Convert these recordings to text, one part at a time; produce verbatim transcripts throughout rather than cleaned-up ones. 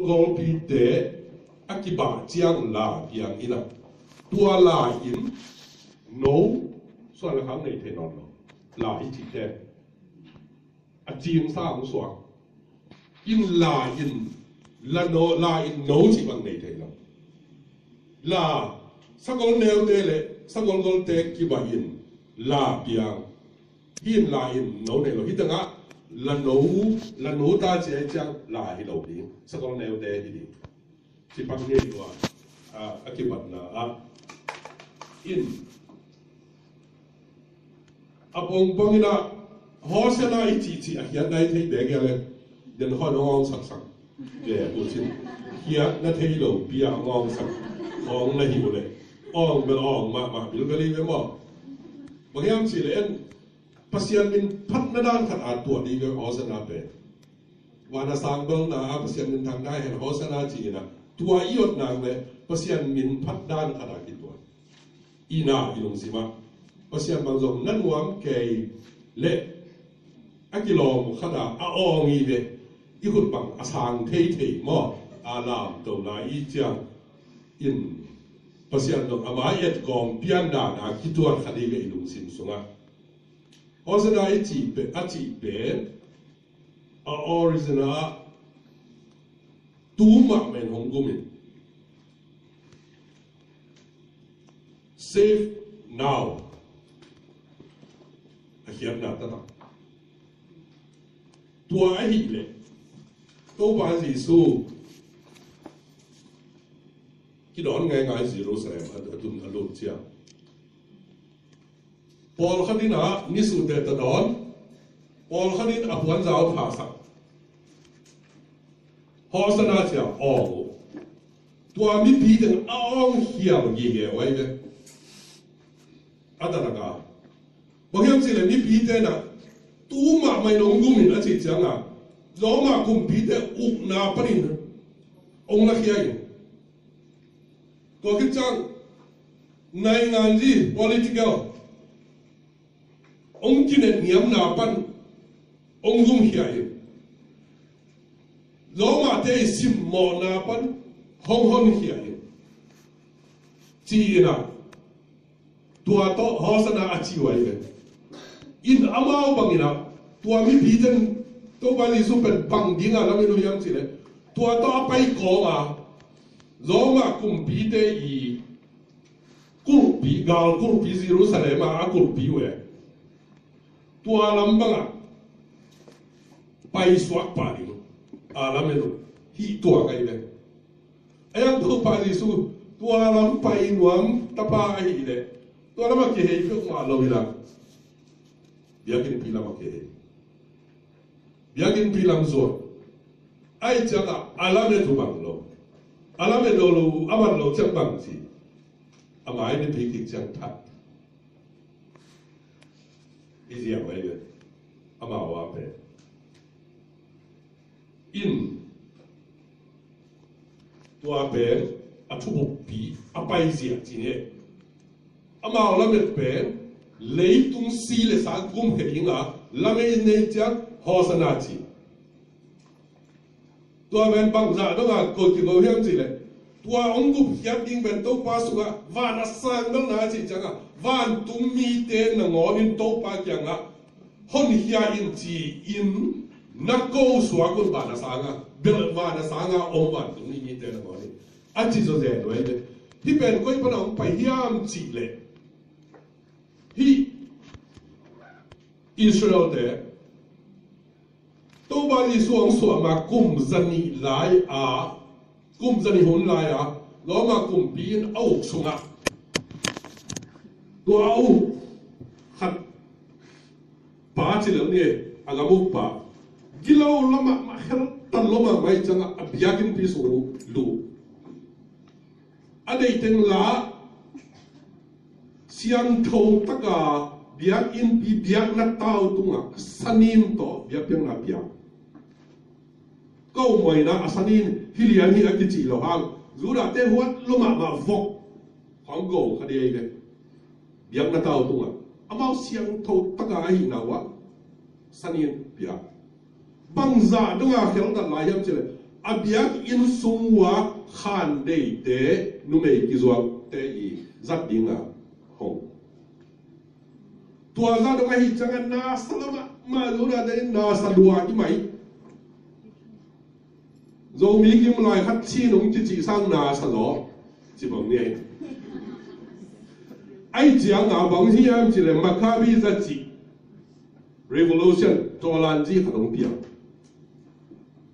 golpite a kibah ciang la piang in a, tua la in no suan le khang nei thei nawn lo. La i cihte a cingsa hong suak in, la in, la no, la in no cih bang nei thei lo. La sagol neute le sagol golte kibah in la piang hi in, la in no nei lo. Hi tengah la no, la no ta ci a i ciang la hi lo ding, sagol neute hi ding. Ci bang hi lo a, a, a kibatna ah in a pongpong in a Hosanna i cihcih a khiatna i thei bek ia le, den hon hong awng saksak. Ve, u cin khiatna thei lo pi a hong awng sak, awng na hi u le, awng bel awng mahmah bilbel i ve maw. Bang hiam cih le en Pasian min phatna dan khat a tuah ding ve Hosanna pen. Van a sang belna a Pasian min thang dai hen Hosanna ci in a, tua i ot nang le Pasian min phat dan khat a kituah. I na i lungsim ah Pasian bang zong na nuam kei le a kilawm khat a a awng i ve, i khut bang a sang thei thei maw, a lamto lai i ciang in Pasian zong a mai et gawm pian dan a kituat khat i ve i lungsim sungah. Hosanna i cih pen, a cih pen a original ah tu mahmah in hong gum in, save now a khiatna taktak. Tua ahih leh Topa Jesu kidawn ngaingai Jerusalem a, a tun a lut ciang, pawlkhat in a nisuhte tawh dawn, pawlkhat in a puanzau phasak. Hosanna ci a awng uh. Tua mipi teng a awng khial gige uh ai ve. A taktak a bang hiam cih le mipite na tu mahmah in hong gum in a cih ciang a, Roma kumpite ukna panin hong lakhia in. Tua khit ciang nainganzi political hong kinet niamna pan hong gumkhia in, Roma-te i simmawhna pan hong honkhia in, ci in a, tua tawh Hosanna a ci uh ai ve. In amau bangin a, tua mipite in Topa Jesu pen bang ding a lamen uh hiam cih le, tua tawh a pai kawm a, Roma kumpite i kulhpi, gal kulhpi Jerusalem a a kulhpi uh e. Tua lam bangah paisuak pah ding a lamen uh hi tuak ai ve. A iang Topa Jesu tua lam pai nuam tapa ahih leh tua lamah kihei peuhmah lo hi la, biakinnpi lamah kihei. Biakinnpi lam zuak. Ai ciangah a lamet uh bang lo, a lamet lo lo, a man lo ciang bang ci. A mai nipi kik ciang that. I ziah mai ve. Amau a pen in tua pen a thubukpi a paizia ci ni. Amau lamet pen leitung si le sa gumkhia dinga lamet nei ciang Hosanna ci. Tua pen bangzah donga koi kigo hiam cih leh, tua hong gupkhiat ding pen Topa sungah van a sang belna cih ciangah vantung mite nangawn in Topa kiangah honkhia in ci-in na ko suak un, van a sanga bel, van a sanga om vantung mi mite nangawn in a ci zawzen uh ai ve. Hih pen koi pana hong pai hiam cih leh, hih Israel-te Topa Jesu hong suah ma kum zanih lai a, kum zanih hun lai a Roma kumpi in a uk sungah tua a uk khat pa ci lel ni, a gam uk pa gilo lamah mah, kheltan lo mahmah ciangah a biakinnpi sung uh luh. A deih teng la siangtho taka biakinnpi biakna tau tungah sanin tawh biakpiakna piak. Ko moina a sanin hi lian hi a kicih lo hang, Judah-te huat lo mahmah vok hong go kha dei ve. Biakna tau tungah amau siangtho taka ahihna uh ah sanin piak. Bangzah donga kheltat lai hiam cih leh, A biakinn sung ua khan deite, numei kizuakte i zat dinga hong. Tua zah dong ahih ciangin nasa lua mahmah, Judahte in nasa lua hi mai. Zomi kim lai khat Chin hong kicih sang nasa zaw ci bang ni ei. Ahih cianga bang hiam cih leh Maccabi za cih revolution, tawlanzi khat hong piang.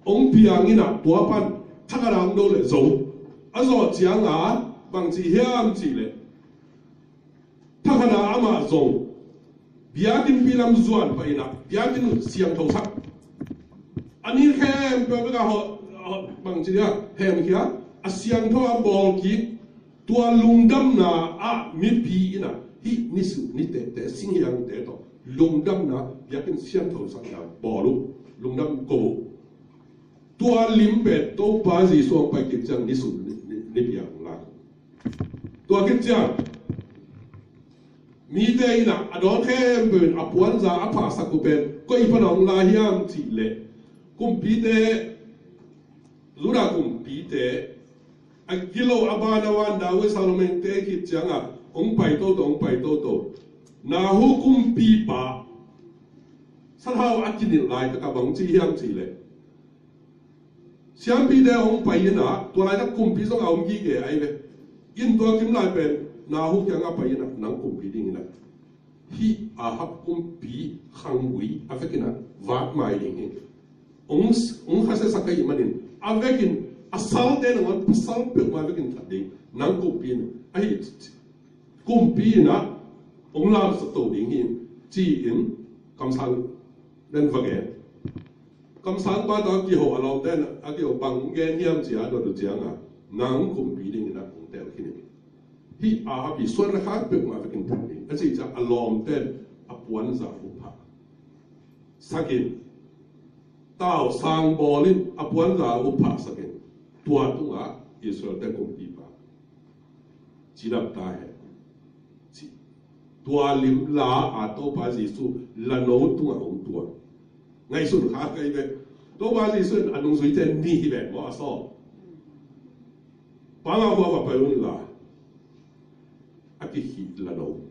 Hong piang in ah tua pan thakhat ah hong do leh zo. A zawh cianga bang ci hiam cih leh thakhat ah amah zong biakinnpi lam zuan pah in ah biakinn siangtho sak. A ni khempeuh bek a hawh, hawh, bang ci dia, hemkhia, a siangtho a bawl kik. Tua lungdamna ah mipi in ah hih ni sut ni tehte, singhiangte tawh lungdamna biakinn siangtho sakna bawl uh, lungdam ko uh. Tua lim pen Topa Jesu hong pai kik ciang ni sut ni, ni, ni piang lai. Tua khit ciang mite in ah a dawn khempeuh in a puanza a phahsak uh pen koi pan a hong la hiam cih leh kumpite, Judah kumpite, a gilo a ban a van David Salomote khit cianga hong pai toto, hong pai toto. Nahu kumpipa sathau a kinilh laitak a bang ci hiam cih leh siampite hong pai in ah, tua laitak kumpi zong a om gige ahi ve. In tua kim lai pen Nahu kiangah pai in ah, nang kumpi ding in ah hih Ahab kumpi khanggui a vekin ah vat mai ding hi. Hong, hong khasiasak ahih manin a vekin a salte nangawn pasal peuhmah a vekin that ding, nang kumpi in ah. Ahih kumpi in ah hong lamsah to ding hi, ci-in kamsang den va gen. Kamsangpa tawh a kiho a lawmte in a kiho bang gen hiam ci a dot uh cianga, nang kumpi dingin ah hong tel khin hi. Hih Ahab i suan le khak peuhmah vekin that ding a cih ciang a lawmte in a puanza uh phahsak in, tausang bawl in a puanza uh phahsak in, tua tungah Israelte kumpipa cidap ta hen, ci. Tua lim la a Topa Jesu lano tungah hong tuang. Ngaihsun kha kei ve. Topa Jesu in a nungzuite nih hi ve maw a sawl? Panga hua va pai un la a kikhih lano.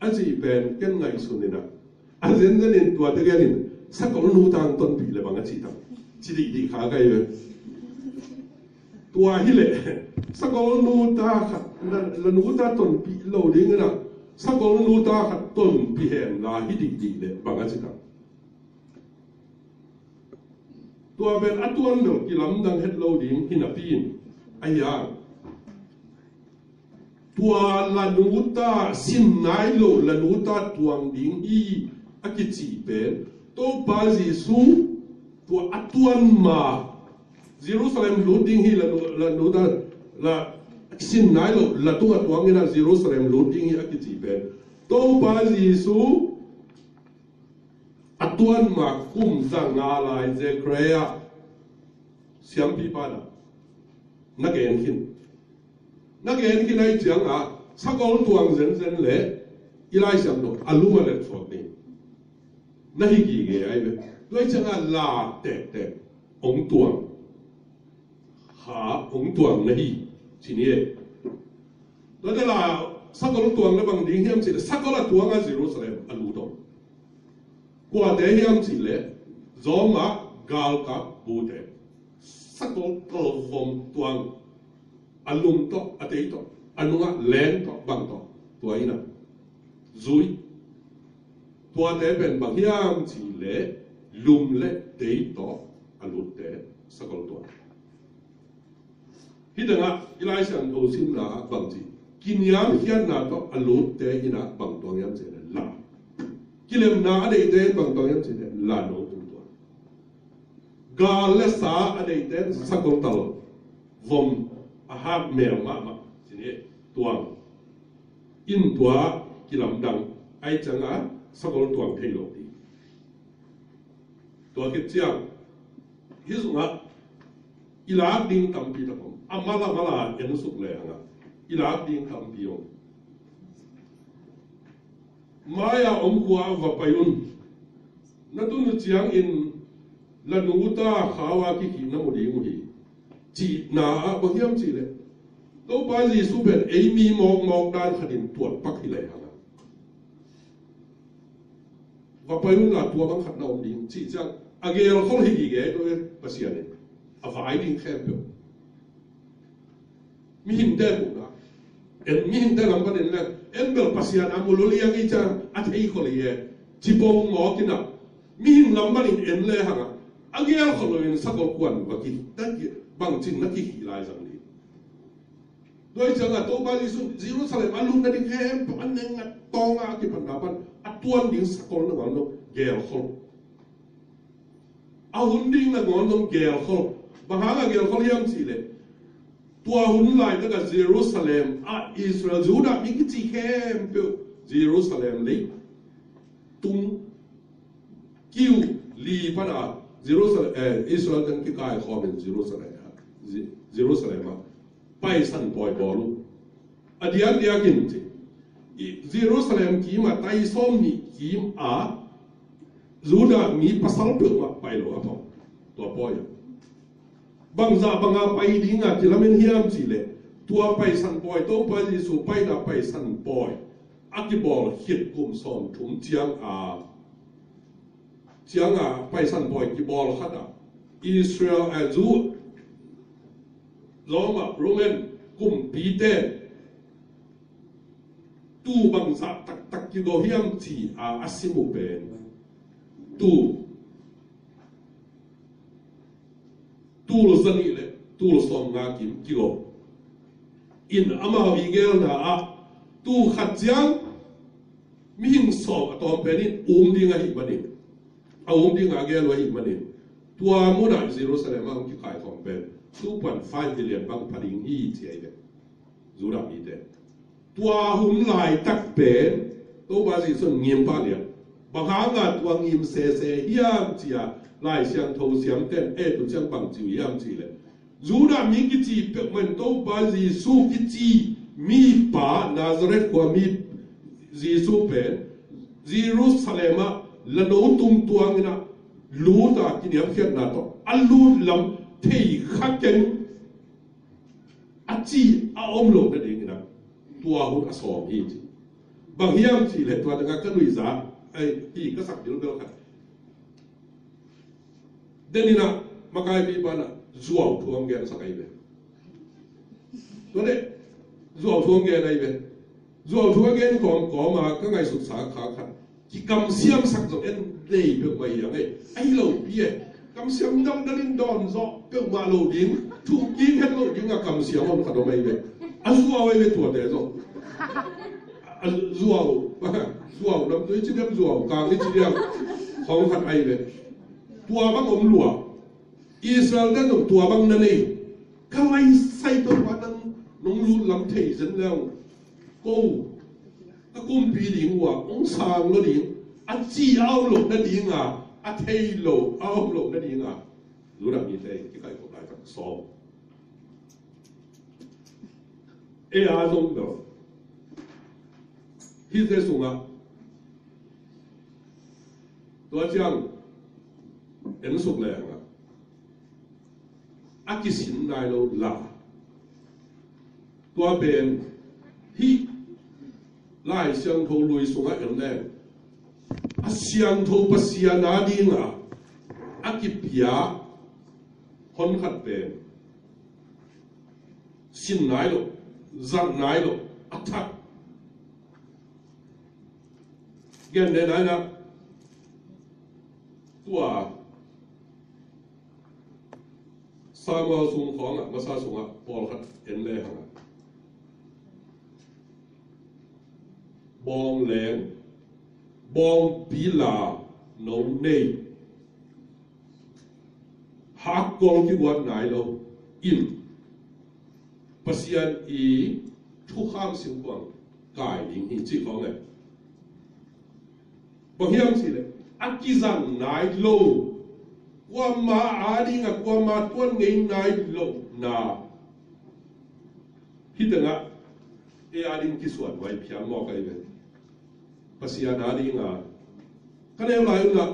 A cih pen ken ngaihsun in ah, a zenzen in tuate gen in sakol nu tang tonpih le bang a cih tang. Ci dihdih kha kei ve. Tua hileh sakol nu ta khat, la, la nu ta tonpih lo ding in ah sakol nu ta khat tonpih hen la hi dihdih le bang a cih tang. Tua pen a tuan bel kilamdang het lo ding hi napi in, a hiang tua lanu ta sin nai lo lanu ta tuang ding hi a kici pen Topa Jesu tua a tuan ma Jerusalem lut ding hi lanu, lanu ta la sin nai lo la tung a tuang in a Jerusalem lut ding hi a kici pen Topa Jesu a tuan ma kum za nga lai Zechariah siampipa na na gen khin. Na gen khin ahih ciangah sakol tuang zenzen le i Lai Siangtho a lum a let suak ding na hi gige ahi ve. Tua ahih ciangah la tektek hong tuang. Ha, hong tuang na hi, ci ni e. Tua te la sakol tuang na bang ding hiam cih leh sakol a tuang a Jerusalem a lut om. Kuate hiam cih leh Roma galkap bute. Sakol kalvom tuang a lum tawh, a tei tawh, a nungah leng tawh, bang tawh, tua in a zui. Tuate pen bang hiam cih leh lum le tei tawh a lutte sakol tuang. Hih tengah i Lai Siangtho simna ah bang ci, kiniamkhiatna tawh a lutte in a bang tuang hiam cih leh la. Kilemna a deihte in bang tuang hiam cih leh la no tung tuang. Gal le sa a deihte in sakol tal vom a hak mel mahmah ci ni tuang. In tua kilamdang ahih ciangah sakol tuang thei lo ding. Tua khit ciang hih sungah i lak ding tampi tak om. A mala mala en suk leng ah i lak ding tampi om. Mai-a om khua va pai un. Na tun uh ciangin La nu ta khau a kikhihna mu ding uh hi. Cihna ah bang hiam cih leh, Topa Jesu pen ei mi mawkmawk dan khatin tuat pak hi lehang a, va pai unla tua bang khat na om ding cih ciang a gelkhol hi gige, tua Pasian in a vai ding khempeuh. Mihingte muhna, en mihingte lam panin le, en bel Pasian a mu lua liang i ciang a thei khol hi e, ci pong mawk in a, mihing lam panin en lehang a, a gelkhol lo in sakol kuan va ki, bangcin na kikhih lai zang ding. Tua hi ciang a Topa Jesu Jerusalem a lut nading khempeuh a neng a tawng a, a kipatna pan a tuan ding sakol nangawn lo gelkhol. A hun ding nangawn zong gelkhol. Bang hang a gelkhol hiam cih leh, tua hun laitak a Jerusalem a Israel, Judah mi kici khempeuh Jerusalem leitung kiu li pan a Jerusalem, eh, Israel teng kikaikhawm in Jerusalem, Je-, Jerusalem a Paisan pawi bawl uh. A diakdiakin ci, i Jerusalem kim a tai sawm nih kim a Judah mi pasal peuhmah pai lo a pau. Tua pawi a bangzah banga pai dinga kilamen hiam cih leh, tua Paisan pawi, Topa Jesu paina Paisan pawi a kibawl khit kum sawm thum ciang a, ciang a Paisan pawi kibawl khat a Israel, eh, Jew, Roma, Roman kumpite tu bangzah taktak kigo hiam ci a, a sim uh pen tu tul zanih le tul sawmnga kim kigo. In amau i gelna ah tu khat ciang mihing sawm a tawm pen in um ding ahih manin, a um ding a gel uh ahih manin, tua munah Jerusalem ah hong kikaikhawm pen two point five million bang pha ding hi ci ahi ve. Judah mite. Tua hun laitak pen Topa Jesu in ngim pah lian. Bang hanga tua ngim sese hiam ci a, Lai Siangtho siamten et uh ciang bang ci uh hiam cih leh, Judah mi kici peuhmah in Topa Jesu kici mipa, Nazareth khua mi Jesu pen Jerusalem ah lano tung tuang in a, lut a kiniamkhiatna tawh a lut lam thei kha keng, a ci a om loh nadingin a, tua hun a sawm hi ci. Bang hiam cih leh tua tengah ka nuihza, ai, hi ka sak bilbel khat. Denin a, makaipi pan a, zuau thu hong gensak ahi ve. Tua leh, zuau thu hong gen ahi ve. Zuau thu a gen kawmkawm a, ka ngaihsutsa kha khat, kikamsiamsak zong en nei peuhmah hi a ngei. Ahi lopi e. Kamsiam damdam in dawn zawh peuhmah lo ding, thuk ding het lo ding a kamsiam hong khat om ahi ve. A zuau ahi ve tuate zong. A zuau, zuau nam tui ci diam, zuau kang i ci diam. Hong khat ahi ve. Tua bang om lua. Israel te zong tua bang na nei. Ka lai sai to pa nang nong lut lam thei zen leu. Ko ka kumpi ding uh a hong sang lo ding, a ci a om loh nading a, a thei lo a om loh nading a, Judah mite kikaikhop laitak sawm. Ei a zong lo. Hihte sungah tua ciang en suk leng a, a kisin nai lo la. Tua pen hih Lai Siangtho lui sungah en leng, a siangtho Pasian a dinga a kipia hon khat pen sin nai lo, zat nai lo, a thak. Gen den nai na. Tua Samuel sung khawngah, masa sungah pawlkhat en le hangah, bawng leng, bawng pila no nei, hakkawng kiguat nai lo in Pasian i thukham singkuang kai ding hi, cih khawng e. Bang hiam cih leh a kizang nai lo, kuama a dingah kuama tuan ngei nai lo na. Hih tengah ei a ding kisuan vai phial mawk ahi ve. Pasian a dingah ka neu lai unah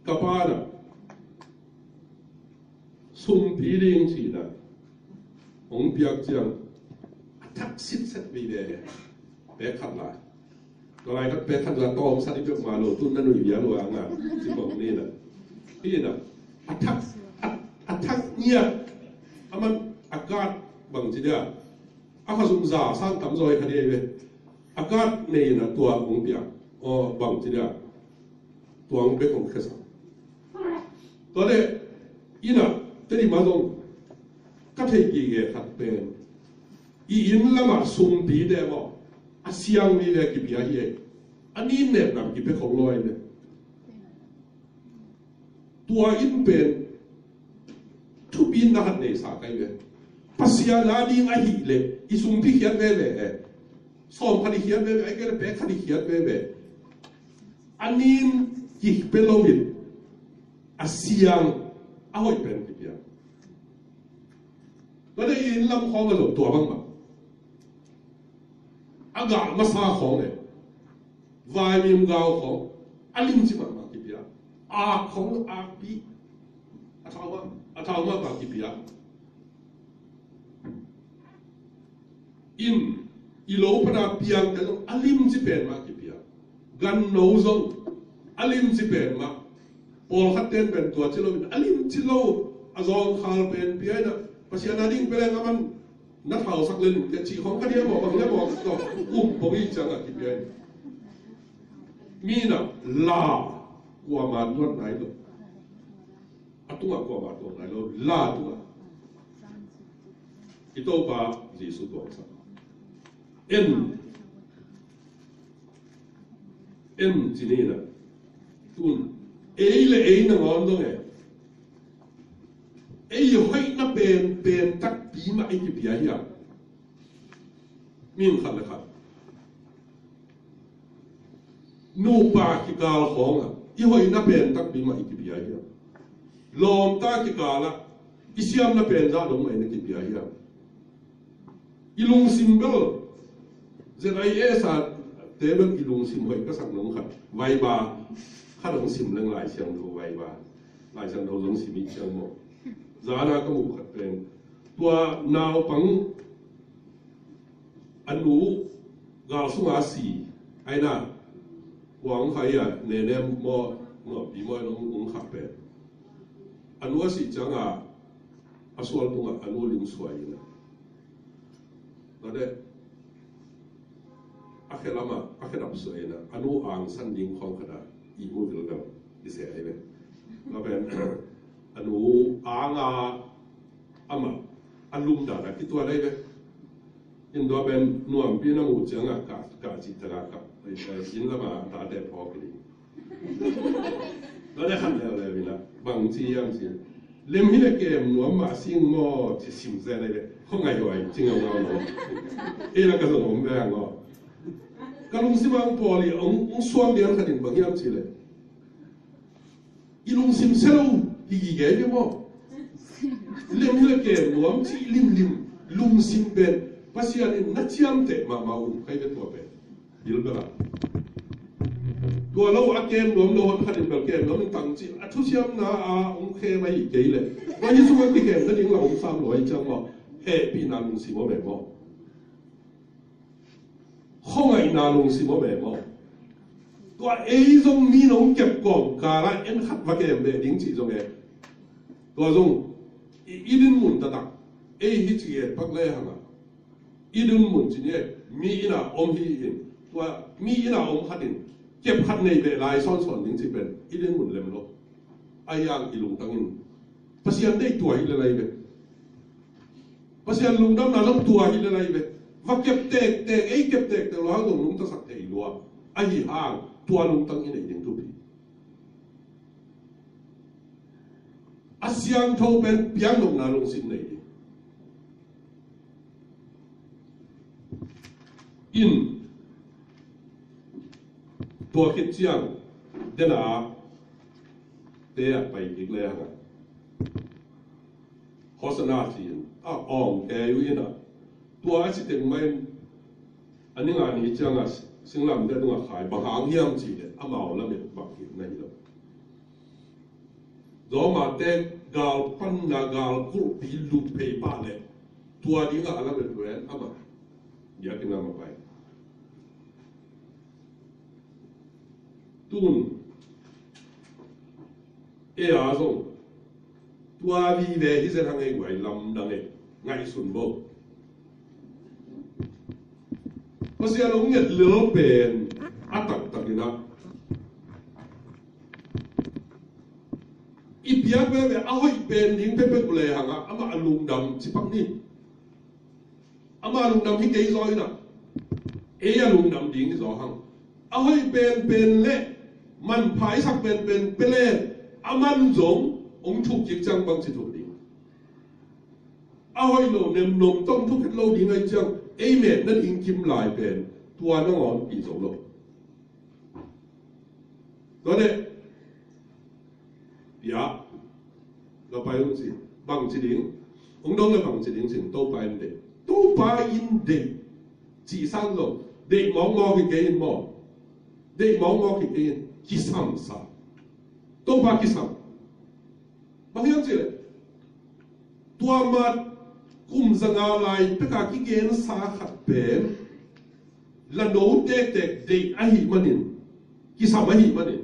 Ka pa na sumpi ding cihna hong piak ciang a thak sitset vive. Pek khat lai. Tua lai khat pek khat lai tawm sa ding pek mah lo, tun na nuih vial lo a nga ci bang ni na. Hi na, a thak, a, a thak ngiat. A man a kat bang ci dia. A kha sum za sang tam zaw hi kha dia hi ve. A kat nei na tua hong piak. Aw bang ci dia. Tua hong pek hong khesa. Tua le ina teni ma zong ka thei kige khat pen i inn lamah sumpite maw a siang mi le kipia hi ei. A ni nep lam kipia khong lo ei le. Tua in pen thupi na khat nei sa kai ve. Pasian a ding ahih le i sumpi khiat veve e. Sawm khat i khiat veve, ai kei le pek khat i khiat veve. A nin kipia lo in a siang a hoih pen kipia. Tua le i inn lam khawng a lo tua bang mah. A gah masa khawng le vaimim gau khawng a limci mahmah kipia. Ak khawng akpi a thau mah, a thau mahmah kipia. In i lo pana piangte zong a limci pen mah kipia. Ganno zong a limci pen mah. Pawlkhat ten pen tua ci lo in a limci lo a zawngkhal pen pia in a Pasian a ding pia leng a man na thausak le limte cih khong ka dia maw bang le maw tawh um pong i ciangah kipia in. Mi na la kuama nuat nai lo. A tungah kuama tuang nai lo la tungah. I Topa Jesu tuangsak. En. En ci ni na. Tun. Ei le ei nangawn dong e. Ei hoihna pen pen takpi mah i kipia hiam. Min khat le khat. Nupa kikal khawngah i hoihna pen takpi mah i kipia hiam. Lawmta kikalah i siamna pen zah dong mah i na kipia hiam. I lungsim bel Z I A sa te bel i lungsim hoih ka sak nong khat. Vaiba khat hong sim leng Lai Siangtho vaiba. Lai Siangtho zong sim i ciang maw. Zana ka muh khat pen. Tua naupang a nu gal sunga si aina kuang khai a nene maw nuampi maw in hong khah pen a nu a sih cianga a sual tungah a nu lim suai ina. Tua deh a khe lamah a khe dap suai ina a nu angsan ding khawng khatah i mu vilvel i se ai ve. Tua pen a nu anga amah a lum dan a kituat ai ve. In tua pen nuampi na muh ciangah ka, ka cih taka ka inn lamah a tate phawk ding. Tua le khat leuleu ina bang ci hiam ci. Lim hi le kem nuam mah sing maw ci sim zen ai le. Kho ngai huai ci ngaungau lo. Ei la ka zong om ve ang aw. Ka lungsim ang pawl i ong suang dian khat in bang hiam ci le. I lungsim se lo hi gige ve maw. Lim hi le kem nuam ci limlim lungsim pen Pasian in na ciamteh mahmah um kai ve tua pen. Bilbela tua lo a kem nuam lo hon khatin bel kem nuam in tang ci a thusiamna a hong khem ahi kei le. Tua hi sungah kikhem nading la hong sam lo ahi ciang maw. Hehpihna lungsim aw ve maw. Khuangaihna lungsim aw ve maw. Tua ei zong mi nong kep kawm kalah en khat va kem ve ding cih zong e. Tua zong i, i din mun taktak ei hi ci et pak le hanga. I din mun ci ni e mi ina om hi in tua mi ina om khat in kep khat nei ve lai sawnsawn ding ci pen i din mun lem lo. A hiang i lungtang in Pasian deih tua hi le lai ve. Pasian lungdamna zong tua hi le lai ve. Va kep tektek ei kep tektek lo hang zong lungtasak thei lua. Ahi hang tua lungtang i nei ding thupi. A siangtho pen piang nopna lungsim nei ding. In tua khit ciang dena te a pai kik le hanga. Hosanna ci-in a awng kei uh ina tua a ci teng mah in a ninga ni cianga singlamteh tungah khai bang hang hiam ci le amau lamet bang kik na hi lo. Zawmate galpanna galkulhpi lup phei pah leh tua dingah a lamet pen amah biakinn ah a pai. Tun ei a zong tua vive hi zen hang ei guai lamdang ei ngaihsun bo. Pasian hong nget lel pen a taktak in ah i piak veve a hoih pen ding pekpek uh le hang ah amah a lungdam cipak ni. Amah lungdam hi kei zaw in ah ei a lungdam ding hi zaw hang. A hoih penpen le manpha i sak penpen pia le aman zong hong thuk kik ciang bangci thuk ding. A hoih lo nemnom tawh thuk het lo ding ahih ciang ei met nading kim lai pen tua nangawn pi zo lo. Tua leh pia la pai un ci. Bangci ding hong dong le bangci ding cin Topa in deih. Topa in deih cih sang lo. Deih mawkmawk hi kei in maw? Deih mawkmawk hi kei in kisamsa. Topa kisam. Bang hiam cih leh tua ma kum zanga lai peka kigensa khat pen la no tektek deih ahih manin kisam ahih manin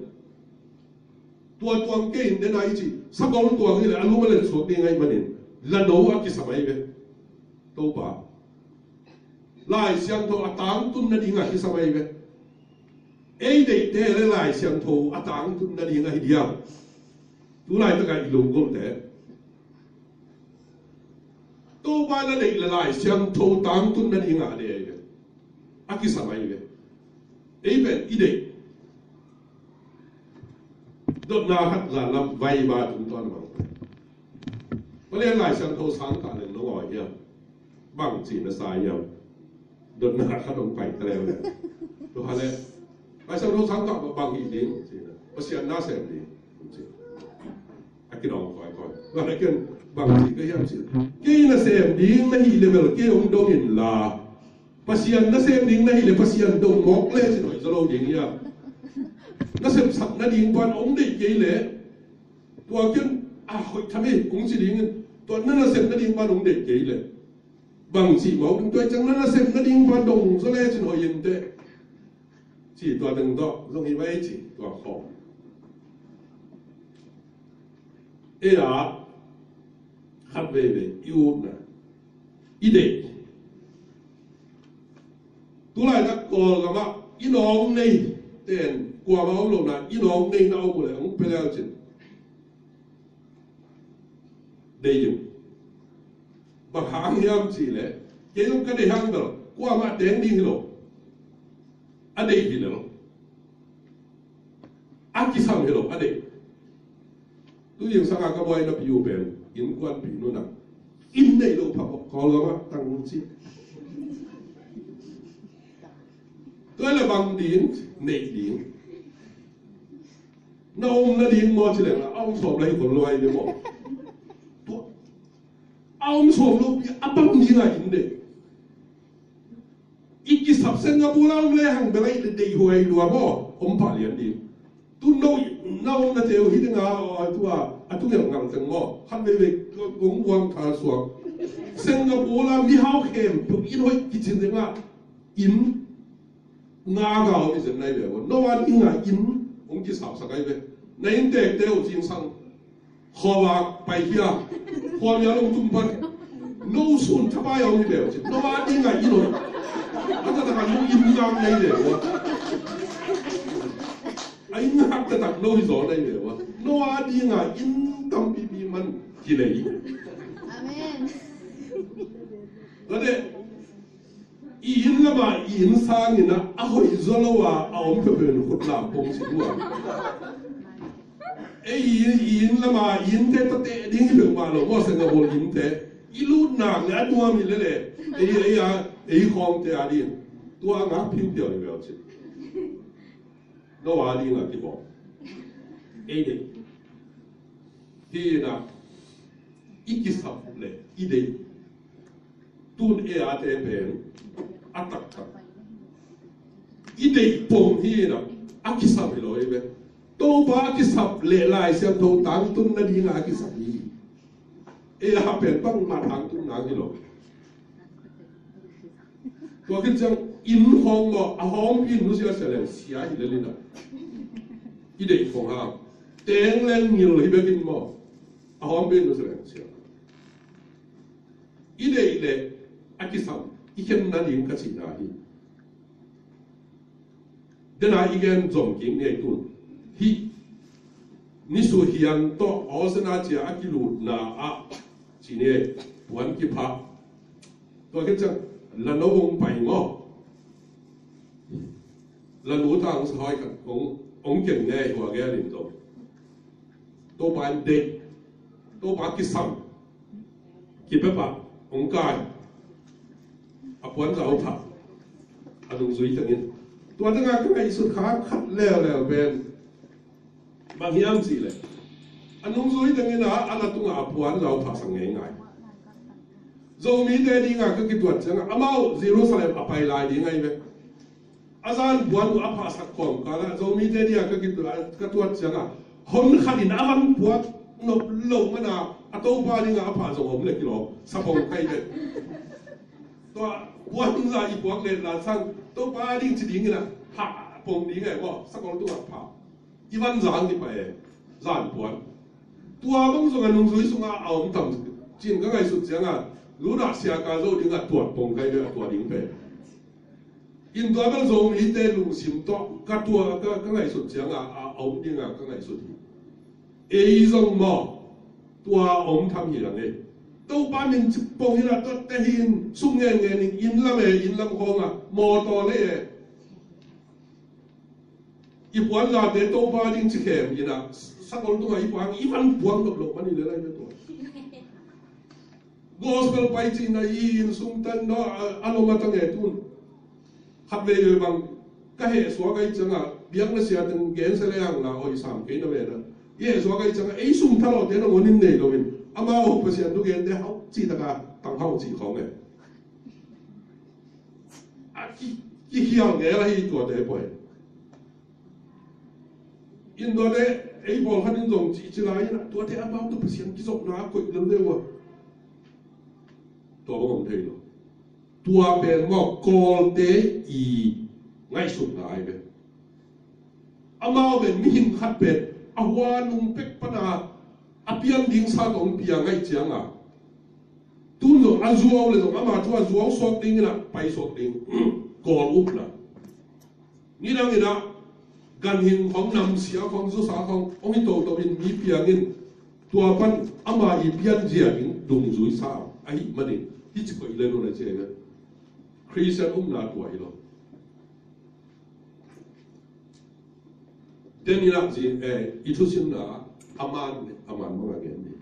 tua tuang kei in den a i ci sagol tuang hi leh a lum a len suak ding ahih manin la no a kisam ahi ve. Topa Lai Siangtho a tangtun nading a kisam ahi ve. Ei deihte le Lai Siangtho a tangtun nading ahi diam? Tulaitak a i lunggulhte Topa na deih le Lai Siangtho tangtun nading a deih ahi ve. A kisam ahi ve. Ei pen i deih dotna khat la lam vai ba tung tuan mang. Palian Lai Siangtho sang ta le nong awi hiam? Bang ci na sa hiam? Dotna khat hong pai ta leu le. Tua le Lai Siangtho sang ta bang hi ding ci na. Pasian na sem ding ci. A kidong koi koi. Tua le ken bang ci ka hiam ci. Kei na sem ding na hi le bel kei hong dong in la. Pasian na sem ding na hi le Pasian dong mawk le ci na hoih zaw lo ding hiam? Na sepsak nading pan hong deih kei le tua ken a hoih tham hi hong ci ding in tua na nasep nading pan hong deih kei le bang ci mawk ding tua ciang na nasep nading pan dong zaw le cin hoih in teh ci tua teng tawh zong hi mai ci tua khawng. Ei a khat veivei i utna i deih. Tulaitak Kawlgamah i nawng nei ten kuama om lo na i nawng nei na om uh le hong pia leu cin deih in. Bang hang hiam cih leh kei zong ka deih hang bel kuamah teng ding hi lo. A deih hi lo. A kisam hi lo a deih. Tu zingsang a ka buaina pi uh pen innkuanpih nunah inn nei lo pha bawk Kawlgamah tang ci. Tua le bang ding neih ding. Na om nading maw ci leng a om sawm lai kol luai ni maw? Tua a om sawm lo pi a bang ding a inn deih. I kisap Singapore a om le hang bel a i deih huai lua maw om pah lian ding. Tu no na om na teu hi ding a tua a tu ngelh ngal teng maw khat veivei kong uang kha suak. Singapore a mihau khempeuh in hoih kicin ding a in nga ga om i zen nai ve. No a ding a inn hong kisapsak ai ve. Na inntekte uh cingsang khuavak paikhia khuamial hong tum pan no sun thapai a hong hi ve uh cin no a ding a inn hoih a taktak a no inn ngam nai ve uh. A inn ngak taktak no hi zaw nai ve uh. No a ding a inn tampipi man kilei. Amen. Tua deh i inn lama i inn sangin a hoih zaw lo a a om peuhpeuh in khut lam pong si dua. Ei i inn lama i innte tate ding hi peuhmah lo maw Singapore innte i lut nak le a nuam hi lele ei ei a ei khawngte a ding tua ngak phiupiau hi bel cin. No a ding a kibawm ei deih hi na i kisap le i deih. Tun ei a te pen a taktak i deih pong hi na a kisam hi lo ei ve. Topa a kisap leh Lai Siangtho tangtun nadinga a kisap hi. Ei a pen bangmah tangtun nang hi lo. Tua khit ciang inn khawng maw, a hawmpi in nusia sia leng sia hi lel in ah, i deih khawng hang teng leng ngil hi bekin maw, a hawmpi in nusia leng sia. I deih leh a kisam i khen nading ka cihna hi. Dena i gen zom kik ni ei tun. Hih Nisu Hian tawh Ausena cia a kilutna ah ci ni ei, puan kipha. Tua khit ciang Lano hong pai maw, Lano tang sa hoi khat hong, hong ken ni ei, hua gen in tawh. Topa in deih, Topa kisam, kipia pah, hong kai, a puan zau thah, a nungzui tengin. Tua tengah ka ngaihsut kha khat leuleu pen bang hiam cih leh, a nungzui tengin ah a la tungah a puan zau thah sak ngeingai. Zomite dingah ka kituat ciangah amau Jerusalem a pai lai ding ahi ve. A zan puan uh a phahsak kawmkal ah Zomite dingah ka kituat, ka tuat ciangah hon khat in a van puak nop lo mana a Topa dingah a phah zong om le kilawm, sapong kai le. Tua puan za i puak le la sang Topa ding ci dingin ah phah pong ding eh maw, sakol tungah phah. I van zang i pai eh, zan puan. Tua bang zong a nungzui sungah a om tam cin ka ngaihsut ciangah, Ludah siaka zo dingah tuat pong kai le a tua ding pen. In tua bel Zomite lungsim tawh ka tua, ka, ka ngaihsut ciangah a, a om dingah ka ngaihsut hi. Ei zong maw, tua om tham hi lang ei. Topa min cipong hi la tuatte hi in sum ngen ngen in, inn lam e, inn lam khawngah mawtaw le e. I puan zate Topa ding ci khem in ah sakol tungah i puan i van puang lop lop mani le lai na tua. Gospel pai cihna i inn sung tan no a, a lom a tang e tun. Khat vei vei bang ka heh suak ahi ciangah biakna sia teng gen se le ang la hoi sam kei na ve na. I heh suak ahi ciangah ei sum thalawhte na ngonin nei loin amau Pasian thu gente hauh cih taka tang hauh cih khawng e. A ki, kikhial ngel ahi tuate poi. In tuate ei pawlkhat in zong cihcih lai in ah tuate amau tawh Pasian kizopna a koih lel ve ua. Tua bang om thei lo. Tua pen maw Kawlte i ngaihsutna ahi ve. Amau pen mihing khat pen a hua nung pek pana a pian ding sa tawh hong piang ahi cianga tun zong a zuau le zong ama thu a zuau suak ding in ah pai suak ding. Kawl upna. Nidang in ah ganhing khawng, namsia khawng, zusa khawng hong hi toto in mi piang in tua pan ama i pianzia ding dungzui sa ahih manin hih ci koih le nuna ci ahi ve. Khristian upna tua hi lo. Ten in ah zi, eh, i thusimna a man, a man manga gen ni.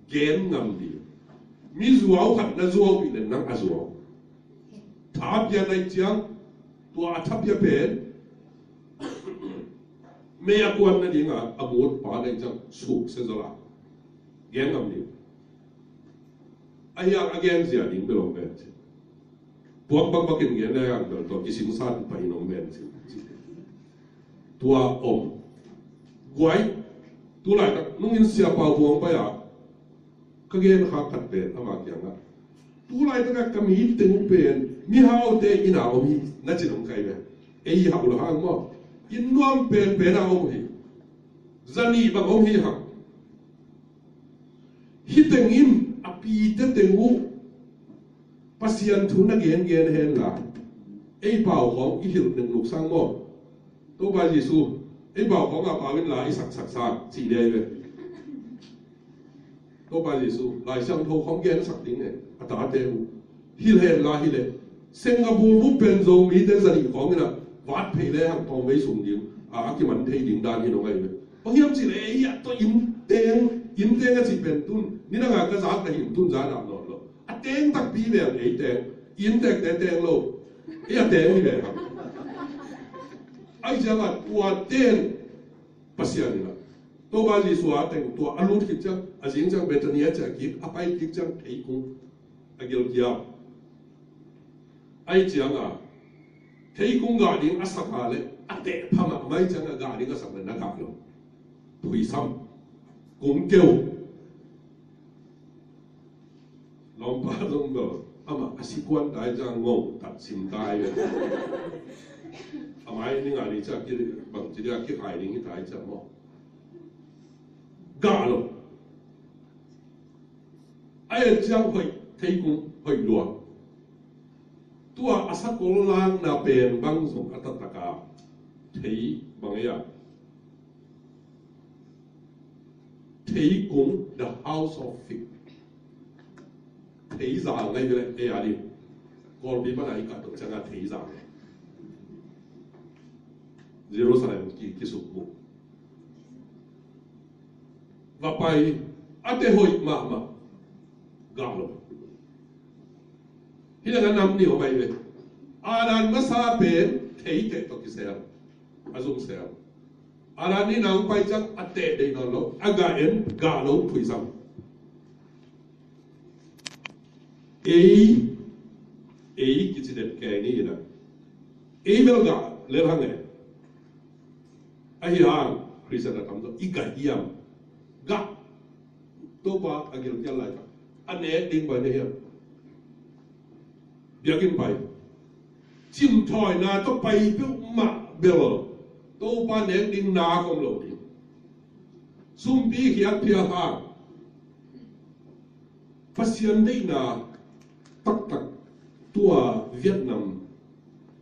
Gen ngam ni. Mi zuau khat na zuau pi le nang a zuau. Thapia nai ciang, tua a thapia pen mei a kuan nadinga a mut pa nai ciang suk se zola. Gen ngam ni. A hiang a gen zia ding belong pen ci. Puak bakbakin gen le ang bel tua kisim sa tu pai nong men ci. Tua om. Guai. Tulaitak nungin sia pau buang pai a. Ka gen kha khat pen ama kiangah. Tulaitak a ka mi teng uh pen mihaute ina om hi na ci nong kai ve. Ei hau lo hang maw. Inn nuam pen pen a om hi. Zani bang om hi hang. Hih teng in a pite teng uh Pasian thu na gengen hen la ei pau khawng i hilh nengnuk sang maw? Topa Jesu ei pau khawng a pau in la i saksak sa cih dei ve. Topa Jesu Lai Siangtho khawng gensak ding ne a tate uh hilh hen la hileh Singapore bup pen Zomite zanih khawng in a vat phei le hang tawng vei sung ding a, a kiman thei ding dan hi nong ai ve. Bang hiam cih leh ei a tawh inn teng, inn teng a cih pen tun ni dang a ka zak na hin tun zan ah nawn lo. A teng takpi veng ei teng, inn tekte teng lo. Ei a teng hi veng hang. Ai ciang a tua teng Pasian in a Topa Jesu a teng tua a lut khit ciang a zing ciang Bethany a ciah kik a pai kik ciang theikung a gilkial. Ai ciang a theikung gah ding a sak a le A teh pha mahmah ciang a gah ding a sak le na gah lo. Phuisam. Kung keu. Lawmpa zong bel amah a si kuan tai ciang ngong tat sim tai ve. A mai ning a ni ciang ki bang ci dia kihai ding hi tai ciang maw. Gah lo. A et ciang hoih, thei kung hoih lua. Tua a sakol lakna pen bang zong a taktak a thei bang ei a. Thei kung, the house of fig. Thei za ngai bele ei a di. Kawlpi pana i kah tuk ciang a thei za ngai. Jerusalem ki, kisuk mu. Va pai, a te hoih mahmah. Gah lo. Hi le ka nam ni ho pai ve. Adam masa pen thei teh tawh kisel. A zung sel. Adam ni nang pai ciang a teh deih nawn lo. A gah en, gah lo, phuisam. Ei, ei kici den kei ni ina. Ei bel gah lel hang e. Ahi hang Khristian a tam zaw i gah hiam? Gah. Topa a gilkial laitak a nek ding bai na hiam? Biakinn pai. Cimthawina tawh pai peuhmah bel Topa nek ding nak om lo ding. Sumpi khiat phial hang. Pasian deihna taktak tua Vietnam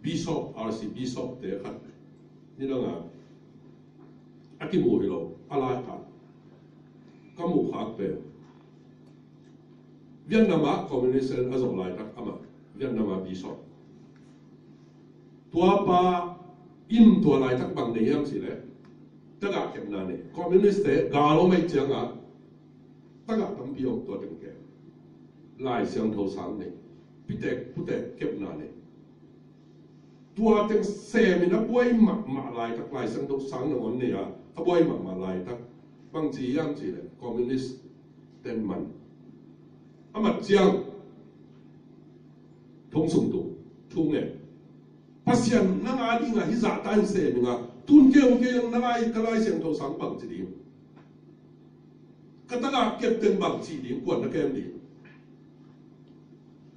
Bishop, R C Bishop te khat ni dang a, a kimu hi lo, a lai khat ka muh khak pen Vietnam ah communist a zawh laitak amah Vietnam ah Bishop. Tua pa in tua laitak bang nei hiam cih leh tagah kepna nei. Communist te gal om ahih ciangin tagah tampi om tua teng kep. Lai Siangtho sang nei. Pitek putek kepna nei. Tua teng semin a buai mahmah laitak, Lai Siangtho sang nangawn nei a, a buai mahmah laitak bang ci hiam cih leh communist ten man. A mat ciang thong sung tung, thong e. Pasian nang a dingin hih zahta in sem ing a, tun kei hong kei nang a, ka Lai Siangtho sang bang ci ding? Ka tagah kep teng bang ci ding, kuan na kem ding?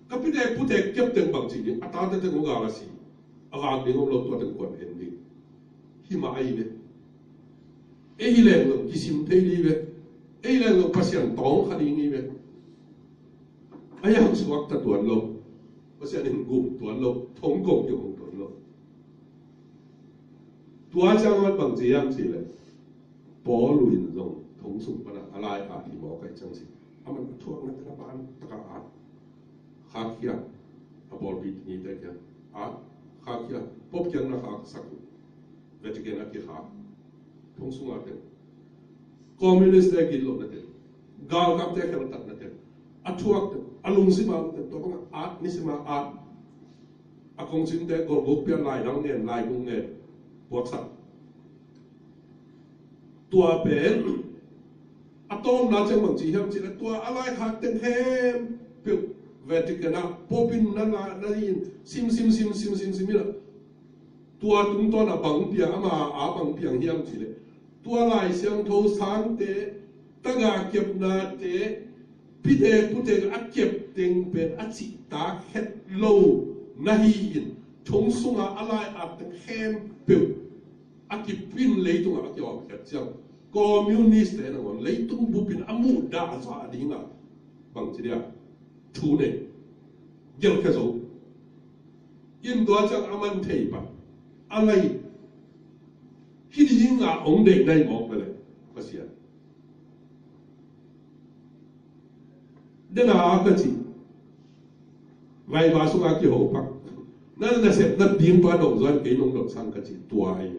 Ka pitek putek kep teng bang ci ding? A tate teng hong gal a si, a vak ding om lo, tua teng kuan en ding? Hi mah ahi ve. Ei hi leng lo kisim thei ding ve. Ei hi leng lo Pasian tawng kha ding hi ve. A yang suakta tuan lo. Pasian in gum tuan lo. Thong kong kiong tuan lo. Tua ciang a man bang ci hiam cih leh Paul in zong thong sung pan a lai at hi mawk ahih ciang ci. A man a thuakna teng a ban taka at. Khak khia. A pawlpi nite kiang at. Khak khia. Pope kiang na khak sak uh. Vatican a kikhak. Thong sung a teng. Communist te gitlohna teng. Galkapte kheltatna teng. A thuak teng. A lungsim a teng. Tua bang a at, nisim a at. A kongcingte golguk pia, laidang ngen, laikung ngen, puaksak. Tua pen a tawpna ciang bang ci hiam cih leh tua a laikhak teng khempeuh Vatican ah Pope in na la, na in sim, sim, sim, sim, sim, sim in a, tua tungtawn a bang piang, ama a bang piang hiam cih leh tua Lai Siangtho sangte tagah kepnate pitek putek a kep teng pen a cihtak het lo na hi-in, thong sungah a lai at teng khempeuh a kip in leitungah a kiawp het ciang, communist te nangawn leitung bupin a muhdah zah dingah bang ci dia thu nei, gelhkhia zo. In tua ciang a man thei pan a lai hi dingah hong deih nai mawk ve leh Pasian. Dena ka ci. Vaiva sunga kiho pak. Na nasepna ding pa dong zuan kei nong dot sang ka ci tua ei.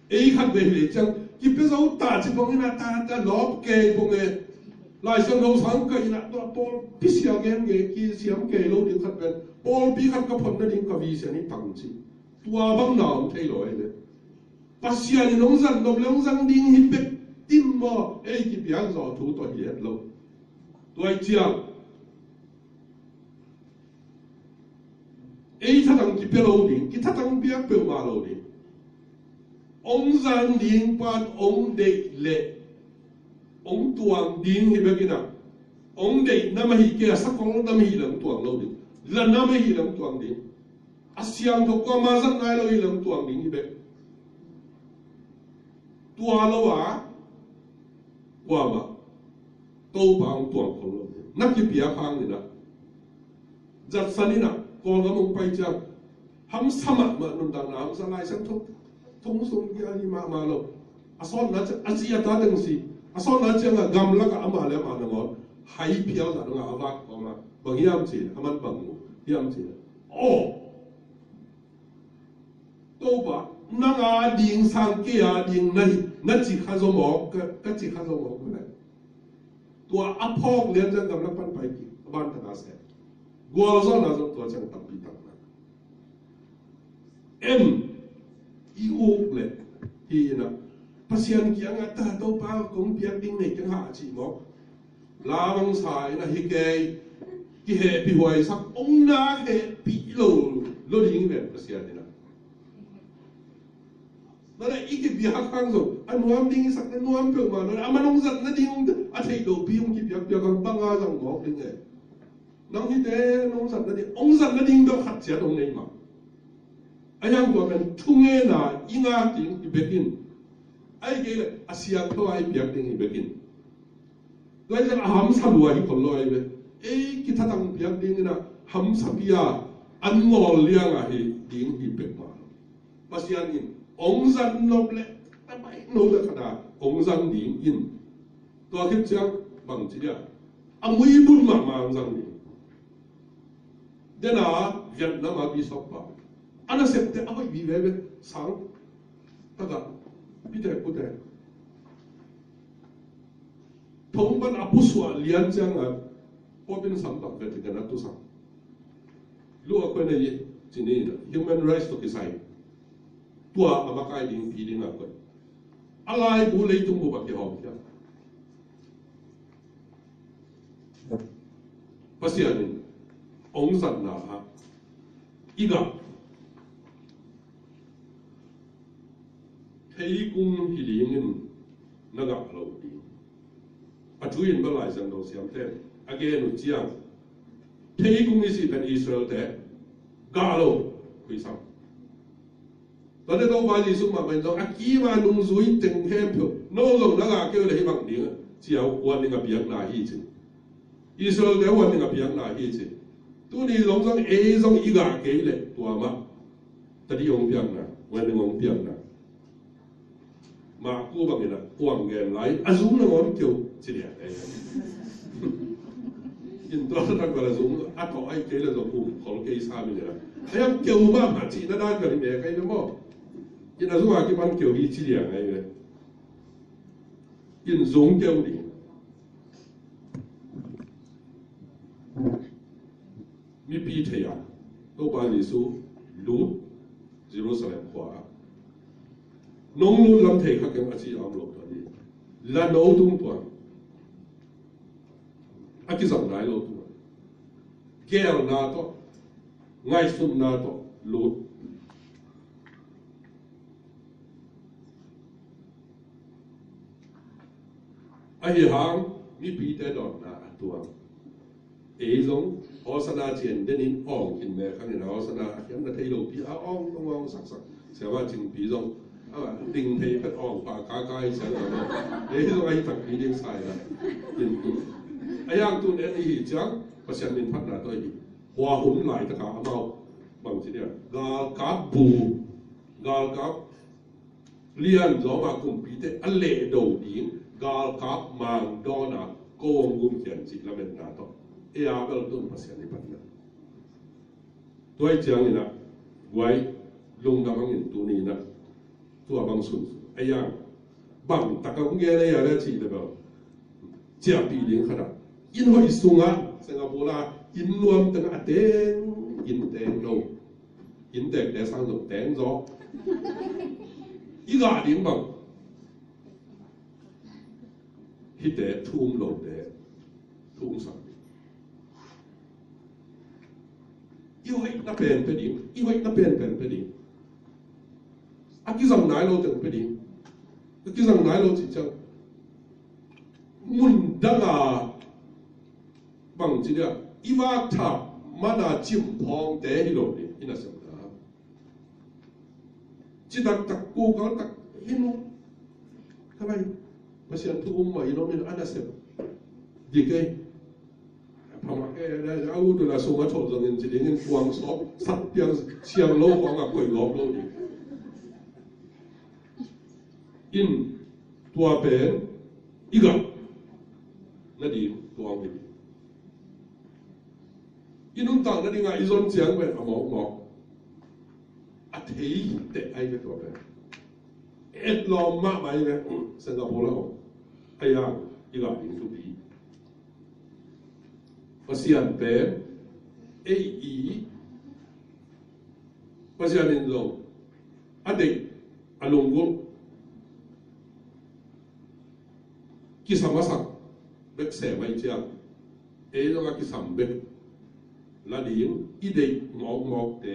Ei khat vei vei ciang kipia zo ta ci bong ina ta ta lop kei bong e. Lai Siangtho sang ka ina tua pawlpi sia gen ge kisiam kei lo ding khat pen pawlpi khat ka phonna ding ka visia ni tam ci. Tua bang na om thei lo ei le. Pasian in hong zat nop le hong zang ding hi bek tim maw, ei kipian zaw thu tawh hi het lo. Tua i ciang Ei thatang kipia lo ding, kithatang piak peuhmah lo ding. Hong zang ding pan hong deih leh hong tuang ding hi bek in ah, hong deih nam ahih kei a, sakol nam ahih leh hong tuang lo ding. La nam ahih leh hong tuang ding. A siangtho kuamah zat nai lo hi leh hong tuang ding hi bek. Tua lo a kuamah Topa hong tuang khol lo. Na kipiak hang in ah, zatsan in ah, Kawlgam hong pai ciang hamsa mahmah, nuntakna hamsa, Lai Siangtho thong sung kia hi mahmah lo. A sawtna ciang a zi a ta teng si, a sawtna ciang a gamlak ah amah leh amah nangawn hai phial zah dong a, a vak kawm a, bang hiam cih leh, a man bang mu hiam cih leh, aw, Topa, nang a ding sang kei a ding na hi, na ci kha zaw mawk, ka, ka ci kha zaw mawk, ka leh. Tua a phawk lian ciang gamlak pan pai kik, a ban tak a seh. Gualzawhna zong tua ciang tampi tak na. En, i uk leh, hi in ah, Pasian kiangah, ta Topa, kong piak ding nei keng hah, a cih mawk. La bang sa in ah, hi kei, kihehpih huaisak, hong na hehpih lo, lo ding ven Pasian in ah. Tua leh i kipiak hang zong a nuam ding, i sak na nuam peuhmah, tua leh a man hong zat nading a theih lopi hong kipiakpiak hang, bang a zang mawk ding e. Nang hihte nong zat nading, hong zat nading bel khat ciat hong nei mah. A hiang tua pen thungetna i ngak ding hi bek in, ahih kei leh a siangtho a i piak ding hi bek in. Tua hi ciang a hamsa lua hi khol lo ahi ve. Ei kithatang piak ding in ah hamsapi a, an ngawl liang a hi ding hi pek mah. Pasian in hong zat nop leh a pai no leh khat a hong zang ding in. Tua khit ciang bang ci dia, a muibun mahmah hong zang ding. Den a Vietnam a bishop pa, a nasepte a hoih vive ve, sang tak a, pite pute. Thong pan a pusuah lian ciang a, Pope in sam bang Vatican a tusang. Lu a koi na i ci ni, human rights tawh kisai. Tua a makai ding pi ding a koi. A laibu leitung bup a kihawm ciang, Pasian in hong zatna ah i gah, theikung hi ding in na gah lo ding. A thu in bel Lai Siangtho siamte a gen uh ciang, theikung i cih pen Israel-te gah lo, khuisam. Tua leh Topa Jesuh mahmah in zong a kima nungzui teng khempeuh, no zong na gah kei uh leh hih bang ding a, ci a, warning a piakna hi ci. Israel-te warning a piakna hi ci. Tuni zong zong ei zong i gah kei leh tua mah, tadi hong piakna, warning hong piakna. Mah ku bang in a, kuang gen lai, a zung nangawn keu ci liang ei. In tua tak bel a zung a tawh ahih kei leh zong um khol kei sam in a, a hiang keu mahmah cihna dan bel hi mek ahi ve maw. In a zung a kipan keu hi ci liang ahi ve. In zung keu ding. Mipi thei a, Topa Jesuh lut Jerusalem khua ah, nong lut lam thei kha keng a ci a om lo tua hi. La no tung tuan, a kizang nai lo tuan, geelna tawh, ngaihsutna tawh lut. Ahi hang mipite dawnna a tuang. Ei zong Hosanna cian denin awng khin mek hangin a Hosanna a khiamna thei lopi a awng, awng, awng saksak. Siama Cingpi zong a ding thei phet awng pah kakai cian a, ei zong ahi takpi ding sa hi a. A hiang tun en i hi ciang Pasian min phatna tawh i hi. Hua hun laitaka amau bang ci dia, galkap bu, galkap lian zawma kumpite a lehdo ding, galkap mang dawn a ko hong gumkhian cih lametna tawh ei a bel tun Pasian i patna. Tua hi ciangin a, guai, lungdam hangin tuni in a, tua bang sun a hiang bang taka hong gen a hiang a cih leh bel ciahpih ding khat a, inn hoih sungah, Singapore a inn nuam teng a teng, inn teng lo, inn tekte sang zong teng zaw. I gah ding bang, hihte thu um lote thu um sak ding. I hoih na pen pia ding, i hoih na pen pen pia ding. A kizang nai lo teng pia ding. A kizang nai lo cih ciang mun dang a bang ci dia, i vak thak man a cimh phawngte hi lo ding, i nasepna. Ci taktak, kukal tak hi lo. Ka lai, Pasian thu um mah i lo min a nasep dik ei. Phamawh e, a ut uh la sung a tholh zongin ci dingin kuang sawp sak piang siang lo khawng a koih gawp lo ding. In tua pen i gah nading tua hong hi ding. I nuntak nading a i zon ciang pen a mawkmawk a thei teh ai ve tua pen. Et lawm mahmah ai ve. Singapore la om. Ai a i gah ding thupi. Pasian pen ei i Pasian in zong a deih, a lunggulh, kisam a sak bek sem ahih ciang ei zong a kisam bek la ding, i deih mawkmawkte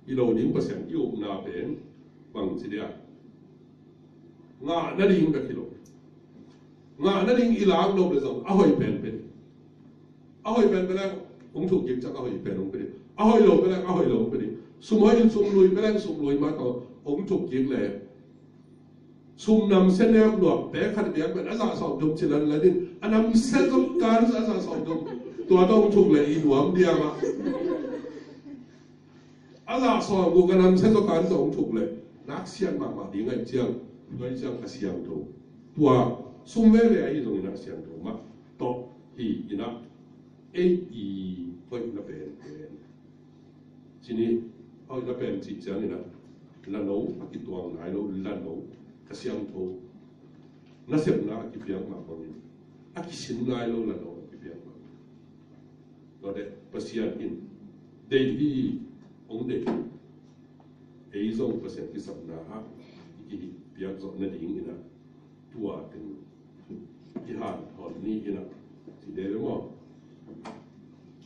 hi lo ding. Pasian i upna pen bang ci dia, ngah nading bek hi lo. Ngah nading i lak nop le zong a hoih pen pia ding. A hoih pen pia leng hong thuk kik ciang a hoih pen hong pia ding. A hoih lo pia leng a hoih lo hong pia ding. Sum hoih in sum lui pia leng sum lui mah tawh hong thuk kik le, sum namsia nek luat pek khat biak pen a zah sawm thum ci lanlan in a namsia zong kan a zah sawm thum tua tawh hong thuk le i nuam dia mah. A zah sawm guk a namsia zaw kan tawh hong thuk leh nak siat mahmah ding ahih ciang, tua ahih ciang a siangtho. Tua sum veve ahi zongin a siangtho mah tawh hi in ah, ei i hoihna penpen ci ni. Hoihna pen cih ciangin ah lano a kituang nai lo, lano a siangtho, nasepna a kipiak mah bangin a kisin nai lo, lano a kipiak mah bangin. Tua deh Pasian in deih hi, hong deih hi. Ei zong Pasian kisapna ah i kipiak zawh nadingin ah tua teng kihanthawn ni in ah ci deh ve maw?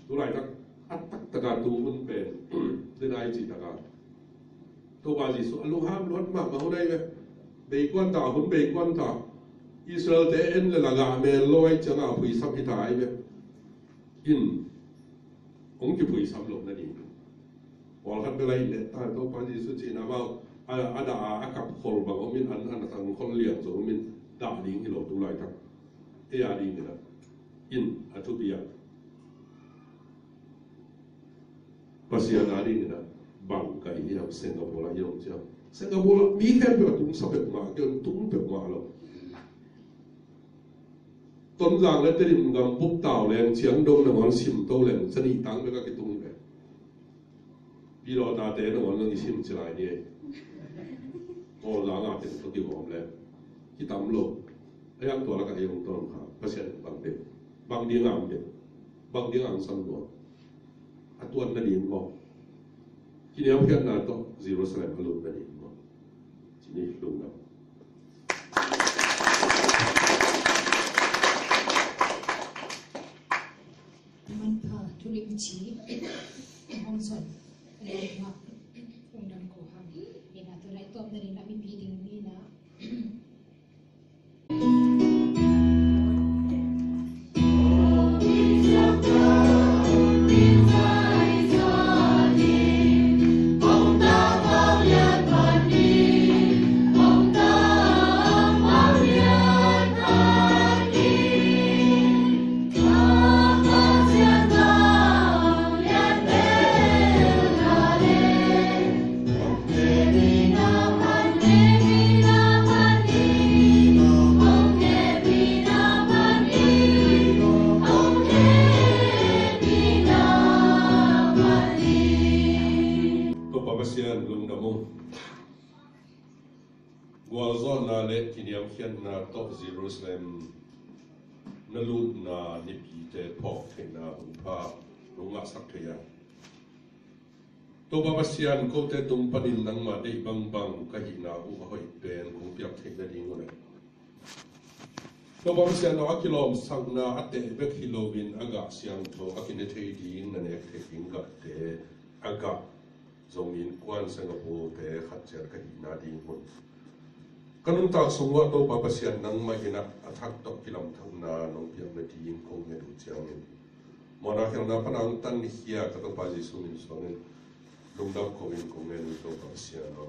Tulaitak a taktaka tu hun pen dena i cih taka Topa Jesuh a lungham luat mahmah hun ahi ve. Beikuan ta, hun beikuan ta. Israel-te en le la gah mel lo ahih ciangah a phuisap hi ta ahi ve. In hong kiphuisap loh nading pawlkhat bel ahi leh ta, Topa Jesuh cihna bang a, a dah a, a kap khol bang om in, an, an a tang khol liang zong om in, dah ding hi lo tulaitak. Ei a dingin ah in a thupi ah Pasian a dingin ah bang ka hi hiam? Singapore ah i om ciang, Singapore ah mi khempeuh a tungsa peuhmah, kei hong tung peuhmah lo. Tonzang le Tedim gam bup tau leng ciang dong nangawn sim to leng sa nih tang bek a kitung hi ve. Pilawh tate nangawn zong i sim ci lai ni ei. Tawlzang a teng tawh kigawm leng kitam lo. A hiang tua lakah ei hong tawn kha, Pasian in bang bek, bang ding a om bek, bang ding a hong sam lua. A tuan nading maw? Kiniamkhiatna tawh Jerusalem a lut nading maw? Ci ni, lungdam. Manpha thu limci hong son lungdam ko hang. Ina tua nai tawp nading a mipi ding ni na. Topa Pasian lungdam ung. Gualzawhna le kiniamkhiatna tawh Jerusalem na lutna nipite phawk theihna hun pha hong ngahsak thei a. Topa Pasian, kote tung panin nangmah deih bangbang ka hihna uh a hoih pen kong piak theih nading uh le, Topa Pasian, a kilawmsakna a teh bek hi loin a gah siangtho a kine thei ding, na nek thei ding gahte ka gah zong innkuan Singapore te khat ciat ka hihna ding hun, ka nuntak sung uah Topa Pasian nangmah in a thak tawh kilamdanna nong piakna ding kong nget uh ciangin, mawhna khialhna pan a hong tan ni khia ka Topa Jesu min suangin lungdam ko-in kong ngen uh Topa Pasian aw.